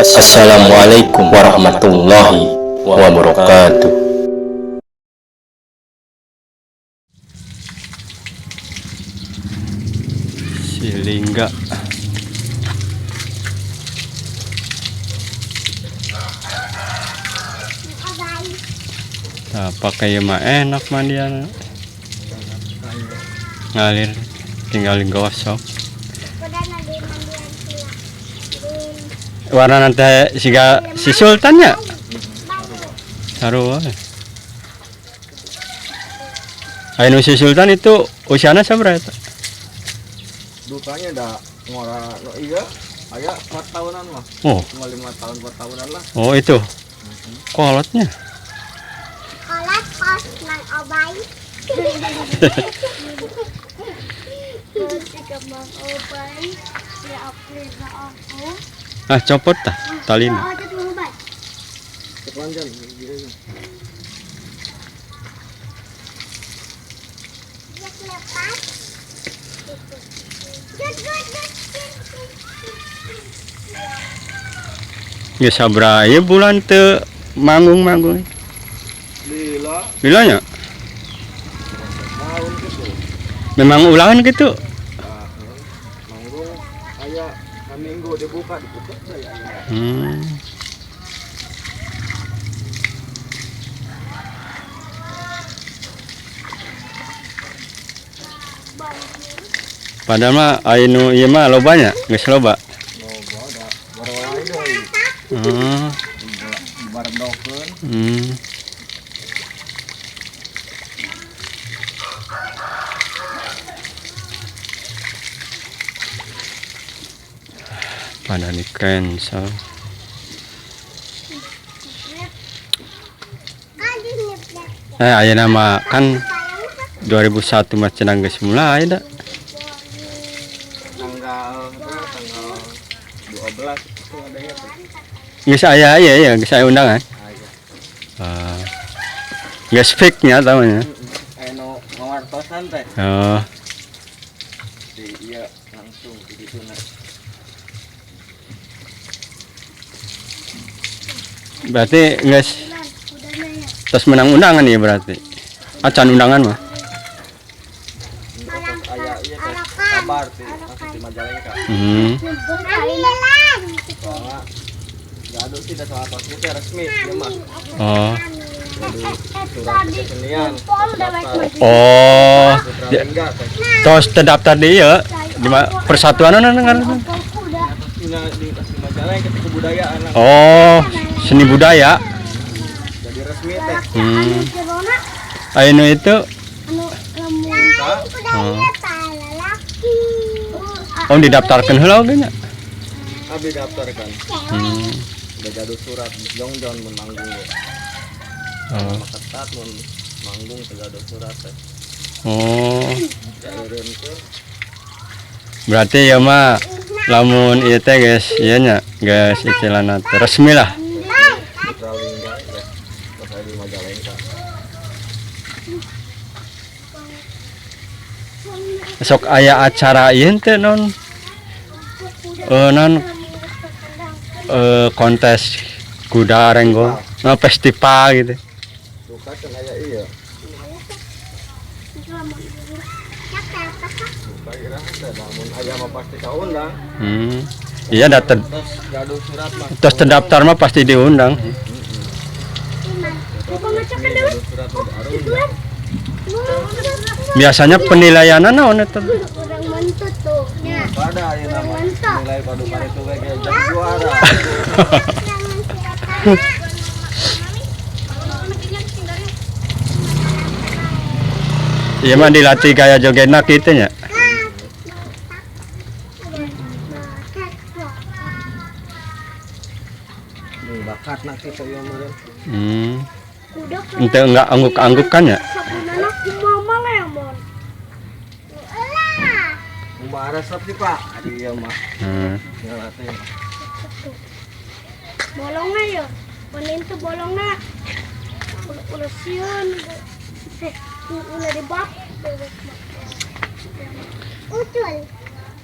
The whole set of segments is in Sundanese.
Assalamualaikum warahmatullahi wabarakatuh. Silingga. Nah, pakai mah enak mandian. Ngalir, tinggal gosok. Warna nanti siga si Sultan ya? Sarua. Ayo si Sultan itu usianya seberapa itu? Dukanya ada ngora no iya aya 4 tahunan mah. Oh, Cuma 5 tahun, 4 tahunan lah. Oh itu. Kolotnya. Kolot kos Mang Obay. Jika Mang Obay ya aku aku. Ah, copot tah talina. Oh, itu Mang Obay. Kepanjang gitu. Dia lepas. Good, good, good. Geus sabaraha ieu bulan teu manggung-manggung? Lila. Bilanya? Tahun gitu. Memang ulangan gitu. Nah, manggung aya minggu dibuka, ditutup saya. Padahal mah anu ieu mah lobanya, geus loba. Loba da barolai deui. Dibarendokeun. Pada di cancel. Kali nyeblak. Eh, ayeuna mah kan 2001 mah cenah geus mulai da. Tanggal berapa? Tanggal 12 itu adanya tuh. Geus aya ieu ya, geus aya undangan. Aya. Ah. Geus fix nya tahunya. Aya nu ngawartosan teh Oh, di iya langsung di ditu na. Berarti geus Kudanya ya. Tos menang undangan ya berarti. Acan undangan mah. Terus aya ieu teh kabar ti langsung di Majalengka. Ambilan. Soalnya gaduh sih da soal tos teh resmi ieu mah. Oh. Jadi surat kesenian terdaftar Oh. Putra Lingga teh. Tos terdaftar di ieu di persatuan naon ngaranna? Nya di di Majalengka ke kebudayaan lah. Oh, seni budaya. Jadi resmi teh. Anu itu Minta oh, Laki. Oh didaftarkan heula oge nya. Abdi daftarkan. Udah gaduh surat jongjon mun manggung ge. Oh. Ketat mun manggung teu gaduh surat teh. Oh, Eureunkeun. Berarti ya mah lamun ieu teh geus ieu nya, geus istilahna teh resmi lah. Putra Lingga teh. Terus aya di Majalengka. Sok aya acara ieu teh non non kontes kuda renggong, nah, festival gitu. Duka can aya ieu. Duka iraha teh lamun aya mah pasti kaundang. Iya Terus gaduh surat mah. Terus terdaftar mah pasti diundang. Resmi gaduh surat mah diarundang. Biasanya penilaianna naon eta? Orang mentut tuh. Ya. Pada ayeuna mah nilai padu itu we ge jadi juara. Jangan siapa. Iya mah dilatih gaya jogetna kitu nya. Nih bakatna kitu ieu mah. Kuda Ente enggak angguk-anggukan ya? Sabunana kumaha lemon. Lah. Kumaha resep sih, Pak? Adi ieu mah ngelatih. Bolongnya ya. Panin tuh bolongnya. Ulah ulah sieun. Eh, ulah dibak. Ucul.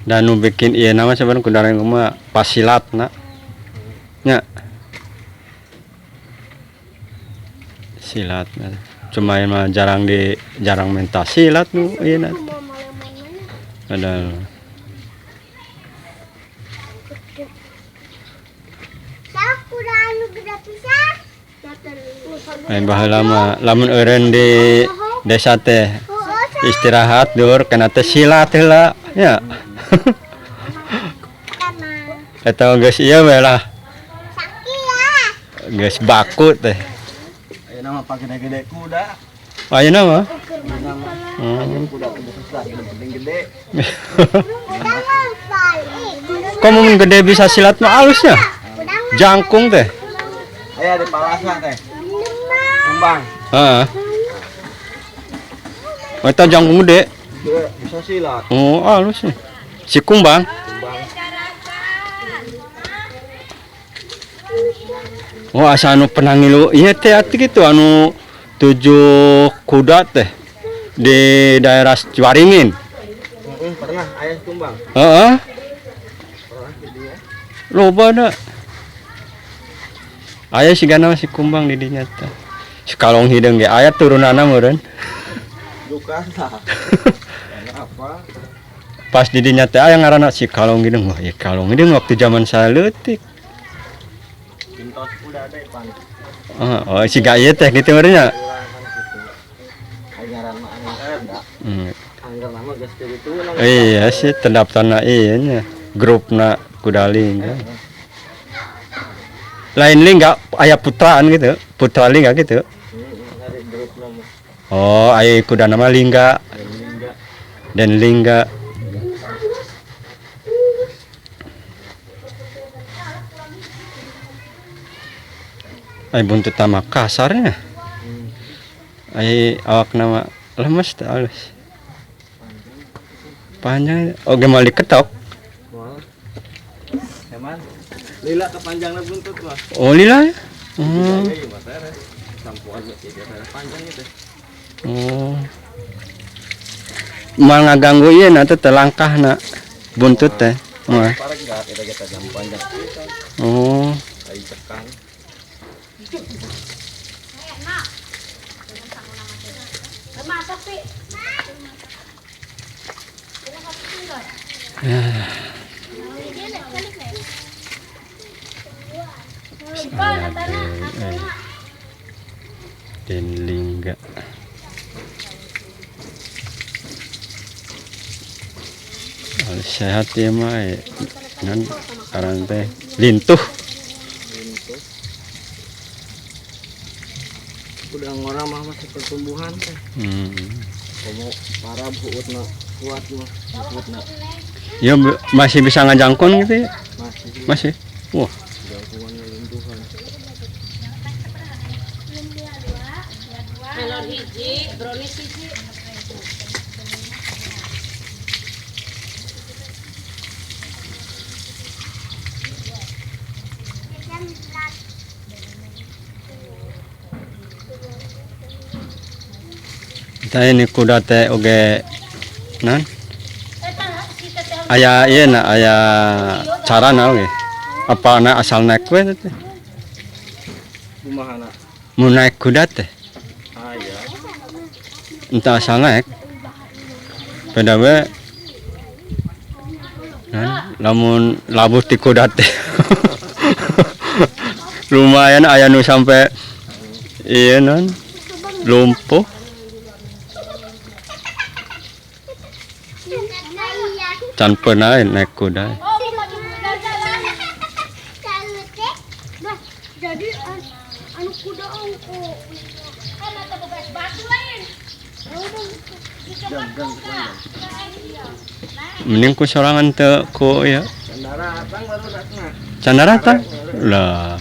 Dan nu bikin ieu nama sebenarnya kuda renggong mah pasilatna. Nya. Silat. Cuma emang jarang minta silat nu ieu na. Mau malemonnya. Padahal Kuda anu gede pisan. Lain baheula mah lamun eureun di desa teh istirahat dur kena teh silat heula nya. Eta geus ieu we lah. Geus baku teh. Ayeuna mah pagede-gede kuda. Ayeuna mah. Ayeuna mah kuda teh susah, yang penting gede. Kok mun gede bisa silat mah alus nya. Jangkung teh. Aya di palasa teh. Kumbang. Heeh. Oh, eta jangkung gede. Gede, bisa silat. Oh, alus nya. Si kumbang. Kumbang. Oh, asa anu pernah ngilu ieu teh atuh kitu anu 7 kuda teh di daerah Ciwaringin. Heeh, pernah aya kumbang. Heeh. Pernah di dia. Loba da. Aya sigana si kumbang di dinya teh. Si kalong hideung ge aya turunanna meureun. Duka tah. Apa? Pas di dinya teh aya ngaranna si kalong hideung. Wah, ieu kalong hideung waktu zaman saya leutik. Pintos kuda deh pan. Oh, siga ieu teh kitu meureun nya. Urang kan kitu. Aya ngaran mah anu da. Angger nama geus kitu lah. Iya sih terdaftarna ieu nya. Grupna kuda lingga. Lain lingga aya putraan gitu, putra lingga gitu. Dari grup nama. Oh, aya kuda nama lingga Dan lingga. dan lingga. Ai buntut mah kasarnya. Ai awak nama lemes teh alus. Panjang, oge mau diketok. Moal. Heman. Lila kepanjangna buntut mah. Oh lila ya? Iya, iya mah teh. Sampuan ge panjang itu. Oh. Moal ngaganggu ieu na teh langkahna buntut teh. Moal. Parek enggak kita kita jam panjang. Oh. Ai cekang. Masak sih. Den lingga. Sehat ya mah nan aran teh lintuh. Lintuh. Udah ngora mah masih pertumbuhan teh. Komo para buutna kuat mah buutna. Ya masih bisa ngajangkon gitu ya? Masih. Masih. Wah. Jangkungannya lintuhan. Melon hiji, brownies hiji. Tah ini kuda teh oge nan aya ieu na aya carana oge. Apa na asal naik we teh? Kumaha na? Mun naik kuda teh. Aya. Entah asal naik. Beda we. Nan lamun labuh ti kuda teh. Lumayan aya nu sampai ieu non lumpuh. Can pernah naik kuda. Jadi anu kuda ongko. Mending ku sorangan teu ku ya. Candaratang baru datang. Candaratang? Lah.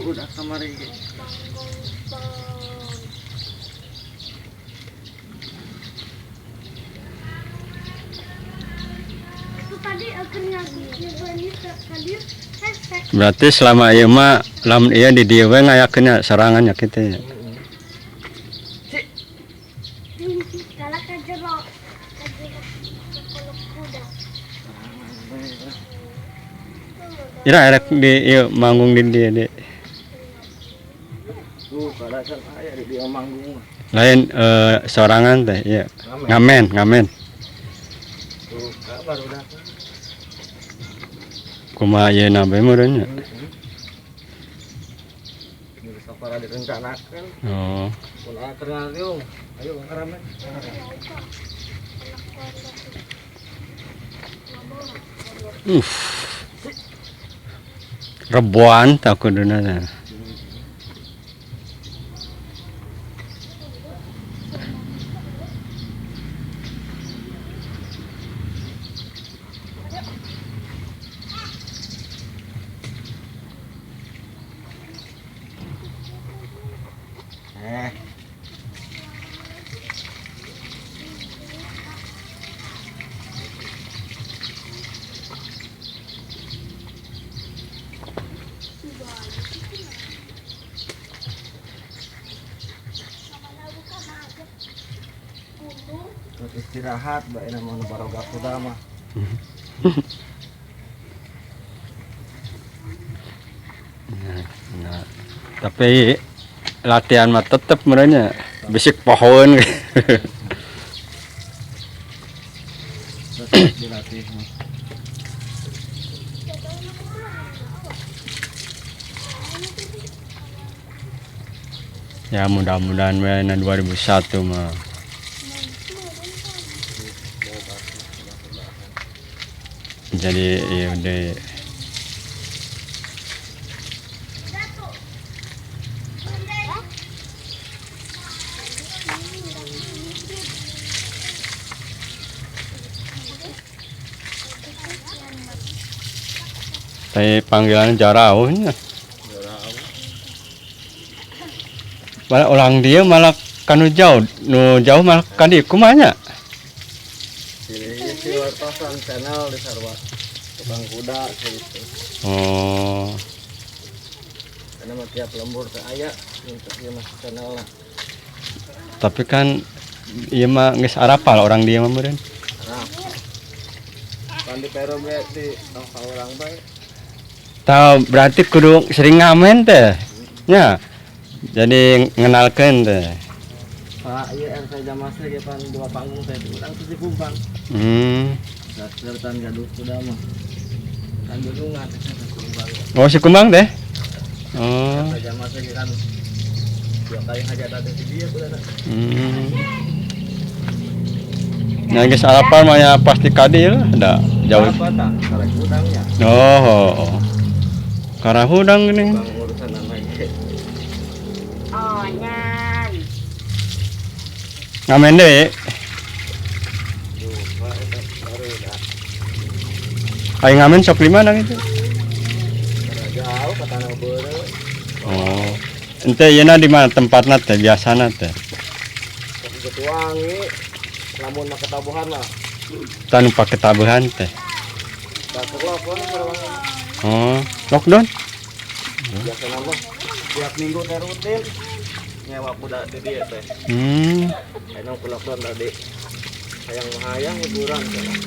Udah kamari ge. Berarti selama ieu mah lamun ieu di dieu we ngayakeun nya sorangan nya kitu nya. Ira erek di ieu manggung di dieu di. Tuh, kalasan aya di dieu manggung. Lain sorangan teh iya. Ngamen, ngamen. Tuh, kabar udah. Kumaha ieu na bae meureun nya. Geus sapara direncanakeun. Oh. Mun aya keur ngariung, ayo rame. Reboan tak kuduna teh. Istirahat bae na mun baroga kuda mah. Nah, tapi latihan mah tetep merenya bisik pohon. Tetep dilatih mah. Ya mudah-mudahan we na 2001 mah. Jadi ya udah. Tapi panggilan jarauhnya. Malah orang dia malah kanu jauh, nu jauh malah kadi kumanya. Ini si wartosan channel di sarwa tukang kuda gitu. Oh. Karena mah tiap lembur teh aya untuk ieu mah channel lah. Tapi kan ieu mah geus arapal orang dia mah meureun. Arapal. Pan di pero ge di tong urang bae. Tah berarti kudu sering ngamen teh. Nya. Jadi ngenalkeun teh. Pak, ieu RT Jamasri ge pan dua panggung teh urang teh di Kumbang. Dasar tan gaduh kuda mah. Kan dunungan teh Kumbang. Oh, si Kumbang teh. Oh. RT Jamasri ge kan dua kali hajatan teh di dieu kuda. Nah, geus arapal mah nya pasti ka dieu lah, da jauh. Apa tah? Karek hudangnya. Oh. Karena hudang geuning. Bang urusan nama ge. Oh, nyan. Ngamen deui. Ayo ngamen sok di mana gitu? Jauh ke tanah beureum. Oh. Ente yeuna di mana tempatna teh biasana teh? Sok Wangi, lamun make tabuhan lah. Tanu pake tabuhan teh. Lockdown. Oh, lockdown? Biasana mah tiap minggu teh rutin nyewa kuda di dieu teh. Ayeuna ku lockdown tadi. Hayang hayang hiburan cenah.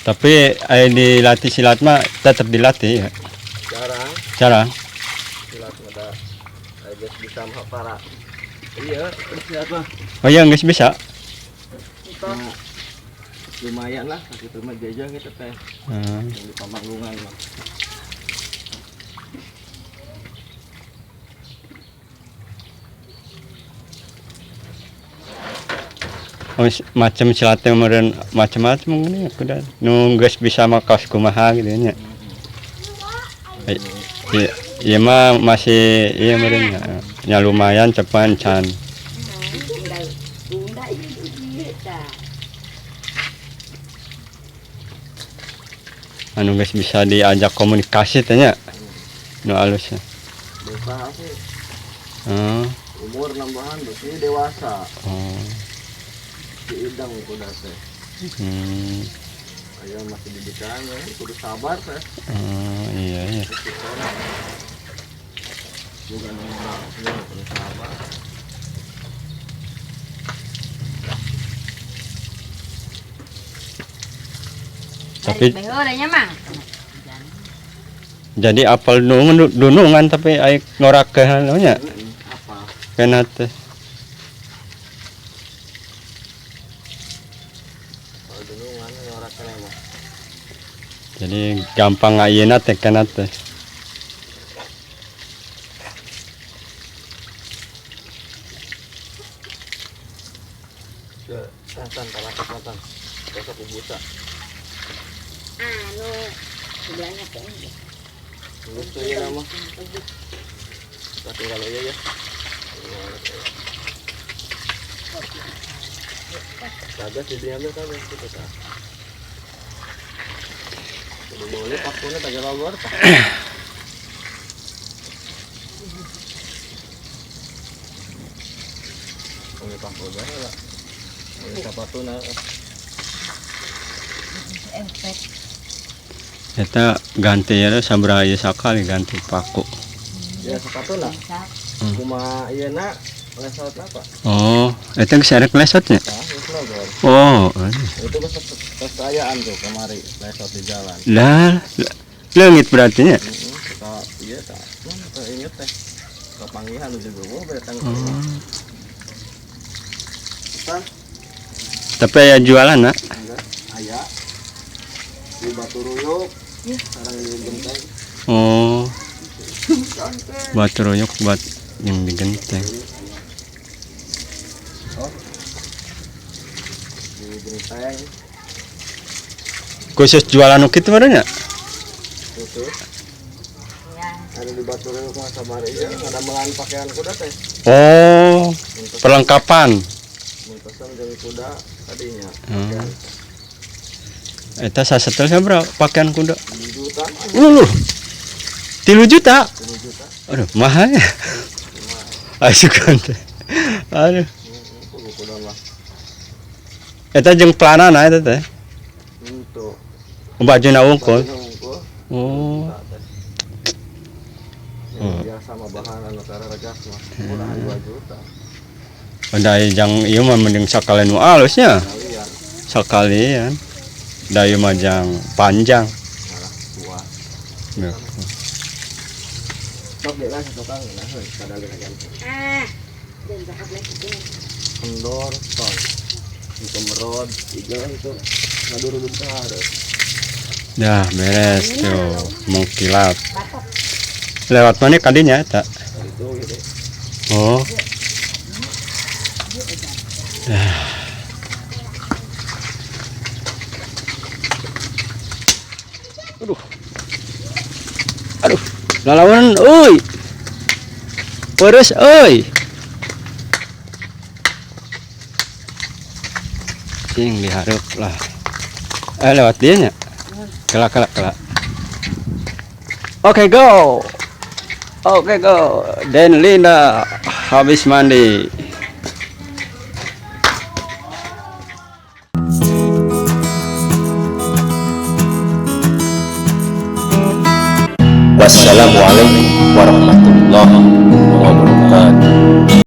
Tapi aya dilatih silat mah tetap dilatih ya. Jarang. Jarang. Silat mah da geus bisa mah para. Iya, silat mah. Oh iya geus bisa. Nah, lumayan lah sakitu mah jajah gitu teh. Yang di pamanggungan mah. Oh, macam silatnya meureun macam-macam ngene kuda. Nu geus bisa mah kaos kumaha gitu nya. Iya, iya mah masih iya meureun nya. Nya lumayan cepan can. Anu geus bisa diajak komunikasi teh nya. Nu alus nya. Dewasa sih. Umur nambahan berarti dewasa. Oh. Si idang kuda teh. Aya masih didikan ya, kudu sabar teh. Oh, iya iya. Juga nu sabar. Tapi nya Mang. Jadi apal dunungan tapi ai ngorakeun nya. Apa? Kena teh. Apal dunungan ngorakeun mah. Jadi gampang ayeuna teh kena teh. Tan tan besok buta. Anu sebelahnya teh. Geus teu ieu mah. Tapi kalau iya ya. Kagas di diambil kagas gitu tah. Kudu boleh pakuna tah galogor tah. Boleh paku lah. Boleh sapatuna. Efek. Eta ganti ya sabaraha ieu sakali ganti paku. Ya sepatuna. Kumaha ieu na lesot apa? Oh, eta geus arek lesotnya? Tah, geus logor. Oh, itu geus kesayaan tuh kemari lesot di jalan. Lah, leungit berarti nya. Heeh, ka ieu tah. Mun teu inget teh. Kapanggihan nu juga gua betang. Tapi aya jualan nak? Enggak, aya. Di Batu Ruyuk. Sarang di Genteng. Oh. Batu Ruyuk buat yang di Genteng. Oh. Di Genteng. Khusus jualan nu kitu mah nya? Khusus. Ada di Batu Ruyuk mah sabari ieu ngadamelan pakaian kuda teh. Oh, perlengkapan. Mun pesen jeung kuda tadinya. Eta sasetel sabaraha pakaian kuda? 3 juta. Luluh. 3 juta. 3 juta. Aduh, mahal ya. Asukan teh. Aduh. Kuda mah. Eta jeung pelanana eta teh. Henteu. Bajuna wungkul. Bajuna. Oh. Biasa mah bahan anu regas mah. Murahan 2 juta. Ada jang ieu mah mending sakalian nu alus nya. Sekalian. Da ieu mah jang panjang. Malah tua. Ya. Sok deui lah tukang nah heuh padahal ganti. Ah. Dan zakat lagi. Kendor tong. Itu merod, iga itu ngaduruduk ka hareup. Dah beres tuh mengkilat. Lewat mana kadinya eta? Itu gitu. Oh. Aduh. Aduh, lalawan euy. Peres euy. Cing dihareup lah. Lewat dia nya. Kelak kelak kelak. Oke, go. Oke, go. Dan Linda habis mandi. Wassalamualaikum warahmatullahi